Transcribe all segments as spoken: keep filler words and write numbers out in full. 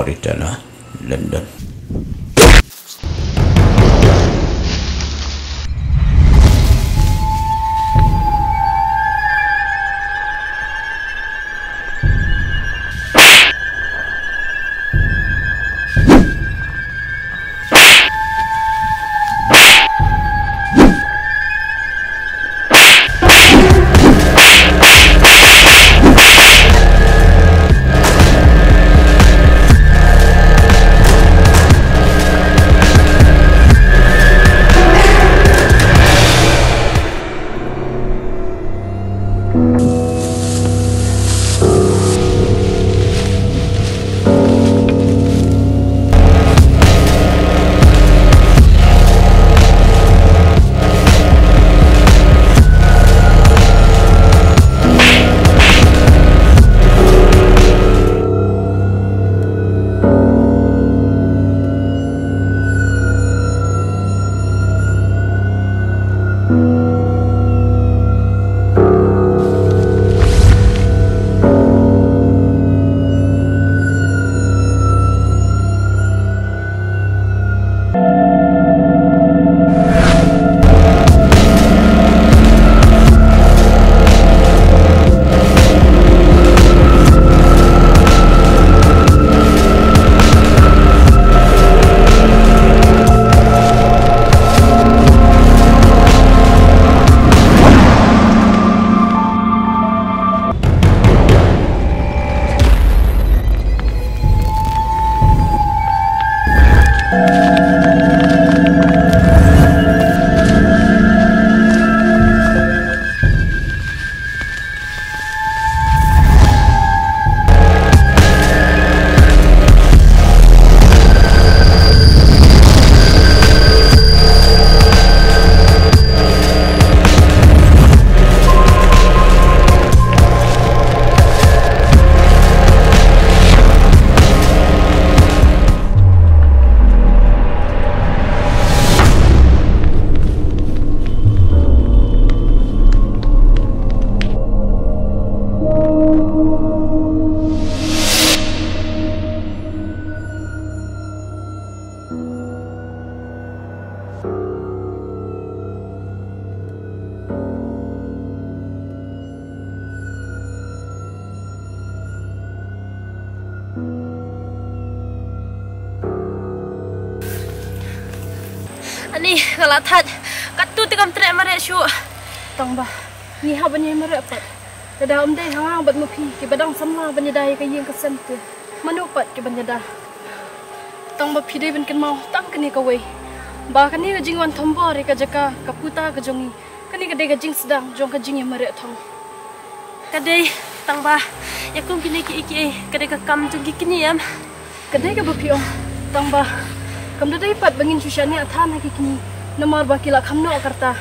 Britannia, London. Ani, nga la thait. Katto te kam treh mareh shuh. Tang ba ngi hap ban ïai mareh pat. Lada ym dei ha nga bad ma phi kiba dang samla ban ïada ïa ka ïing ka sem te, mano pat ki ban ïada? Tang ba phi dei ban kynmaw tang kane kawei, ba kane ka jingwan thombor ïa ka jaka ka puta ka jong ngi, kane ka dei ka jingsdang jong ka jingïamareh thong. Ka dei, tang ba ïa kum kine kiei kiei ka dei ka kam jong ki kñi, em? Ka dei kaba phi ong, tang ba kam da dei pat ba ngin shu shaniah than ha ki kñi, namar ba ki la kham noh ka rta.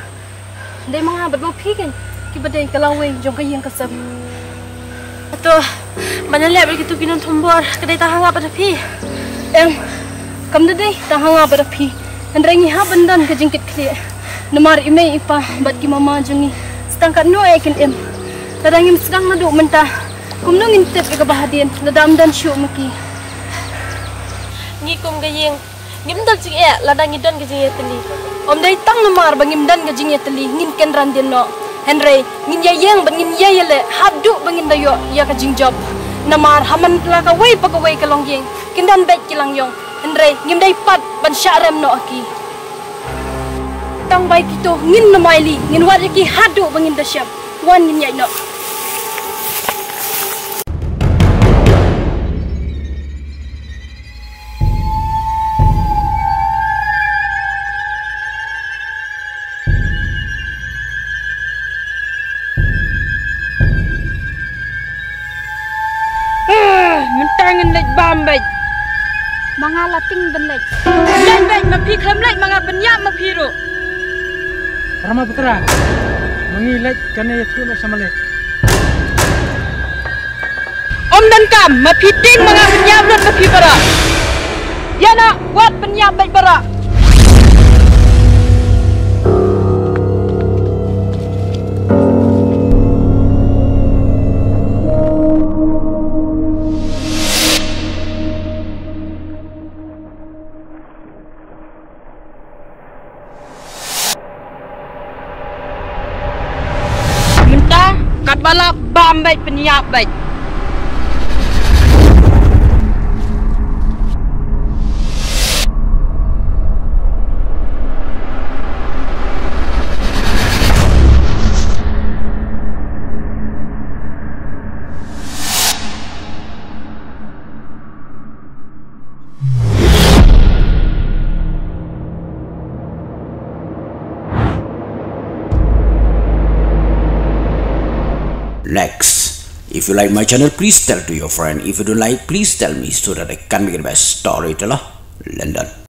Dei ma nga bad ma phi kein kiba dei ka lawei jong ka ïing ka sem. Hato ban ïaleh bad kito ki nongthombor ka dei tang ha nga bad ha phi? Em, kam da dei tang ha nga bad ha phi. Hynrei ngi hap ban don ka jingkitkhlieh, namar i mei i pa bad ki mama jong ngi sa tang katno eh kin im. Lada ngim sdang naduh mynta, kumno ngin tip ïa kaba hadien lada ym don shuh ma ki? Ngi kum ka ïing ngim don jingeh lada ngi don ka jingïatylli. Ym dei tang namar ba ngim don ka jingïatylli ngin kynran dien noh, hynrei ngin ïaïeng bad ngin ïai ïaleh haduh ba ngin da ïoh ïa ka jingjop. Namar ha man la kawei pa kawei ka longïing kin don beit ki langïong, hynrei ngim dei pat ban shah rem noh ha ki. Tang bai kito ngin nym ailad, ngin wad ïa ki haduh ba ngin da shem. Wan ngin ïaid noh. Ah, mynta ngin leit bam beit. Ma nga la tieng ban leit. Leit beit, ma phi khlem leit ma nga pynïap ma phi ruh. Rama putra, ma ngi leit kane ïathuh noh sha Malek. Ym donkam, ma phi tieng ma nga pynïap lut ma phi baroh. Ïa na, wat pynïap beit baroh. Ala bam bad pynïap bad. Next, if you like my channel, please tell to your friend. If you don't like, please tell me so that I can make it my storyteller. London.